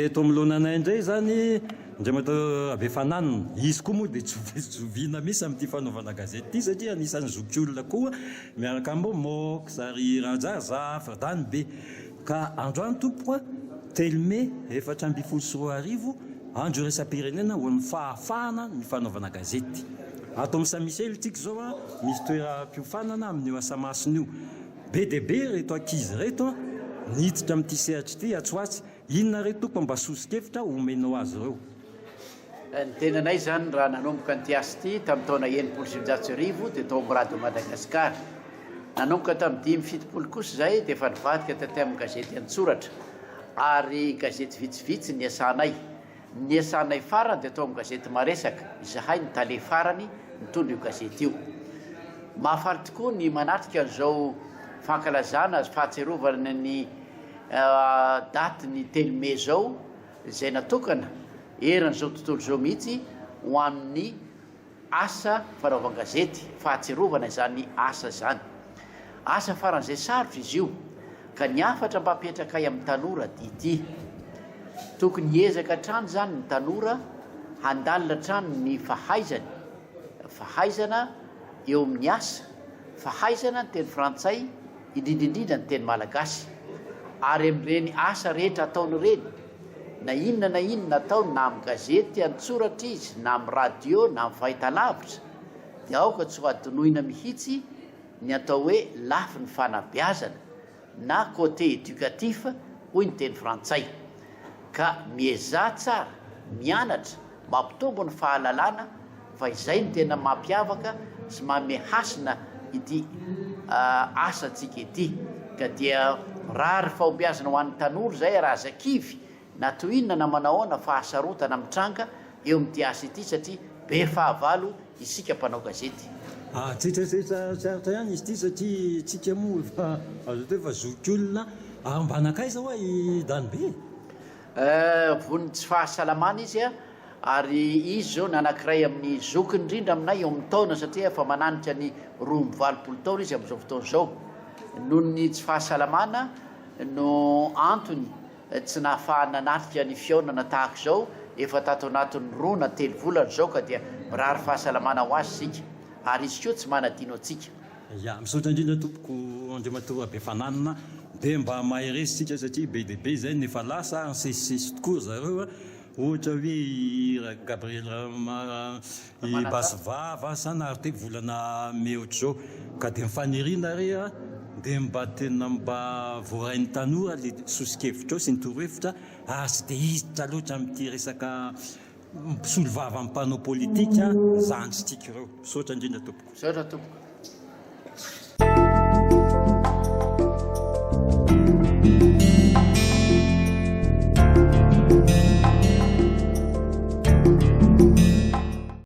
Dia eto anoloana anay indray izany Andriamatoa Rabefananina. Izy koa moa dia tsy zoviana mihitsy amin'ity fanaovana gazety ity satria anisan'ny zokiolona koa miaraka amin'i Momox ary Rajarazafy, Radanibe. Ka androany tompoko a, telo mey 2014, andro iraisam-pirenena ho an'ny fahafahana ny fanaovana gazety. Ato amin'ny Saint Michel tsika izao a, misy toeram-piofanana amin'io asa masina io. Be dia be ireto ankizy ireto a, niditra amin'ity sehatra ity atsy ho atsy. Inona re tompoko mba soso-kevitra omenao azy ireo? Ny tenanay izany raha nanomboka an'ity asa ity tamin'ny taona 1960 dia tao amin'ny Radio Madagascar. Nanomboka tamin'ny 75 kosa izahay dia efa nivadika taty amin'ny gazety an-tsoratra ary gazety vitsivitsy niasanay. Ny niasanay farany dia tao amin'ny gazety Maresaka, izahay no tale farany nitondra io gazety io. Mahafaly tokoa ny manatrika an'izao fankalazana fahatsiarovana ny daty ny telo mey izao izay natokana eran'izao tontolo izao mihitsy ho an'ny asa fanaovan-gazety, fahatsiarovana izany asa izany. Asa faran'izay sarotra izy io, ka ny hafatra mba apetrakay amin'ny tanora dia ity, tokony hiezaka hatrany izany ny tanora handalina hatrany ny fahaizany, fahaizana eo amin'ny asa, fahaizana ny teny frantsay, indrindra indrindra ny teny malagasy, ary amin'ireny asa rehetra ataony ireny, na inona na inona ataony na amin'ny gazety an-tsoratra izy na amin'ny radio na amin'ny fahitalavitra dia aoka tsy ho adinoina mihitsy ny atao hoe lafiny fanabeazana na côté éducatif hoy ny teny frantsay ka miezaha tsara mianatra Mampitombo ny fahalalana fa izay no tena mampiavaka sy manome hasina ity asantsika ity. Ka dia mirary fahombiazana ho an'ny tanora izay ary aza kivy na toy inona na manao ahoana fahasarotana mitranga eo amin'ity asa ity satria be fahavalo isika mpanao gazety. Tsetsatsetsa tsy aritra ihany izy ity satria tsika moa efa azo atao hoe efa zokiolona ary mba nankaiza hoa i Danibe e? Voan'ny tsy fahasalamana izy ary izy izao ny anankiray amin'ny zokiny indrindra aminay eo amin'ny taona satria efa mananika ny 82 taona izy amin'izao fotoana izao. Noho ny tsy fahasalamana no antony tsy nahafahany nanatrika ny fihaonana tahaka izao efa tato anatin'ny roa na telo volana izao ka dia mirary fahasalamana ho azy isika ary izy koa tsy manadino antsika. Ya, misaotra indrindra tompoko Andriamatoa Rabefananina, dia mba mahereza isika satria be dia be izay no efa lasa ary nisesisesy tokoa ry zareo a, ohatra hoe i Gabriel i Basivava sa naharite volana mey ohatr'izao, ka dia ny faniriana re a, dia mba tena mba voarain'ny tanora le soso-kevitrao sy ny torohevitra ary tsy dia hiditra loatra amin'ity resaka mpisolovava mpanao politika zandrintsika ireo. Misaotra indrindra tompoko. Misaotra tompoko.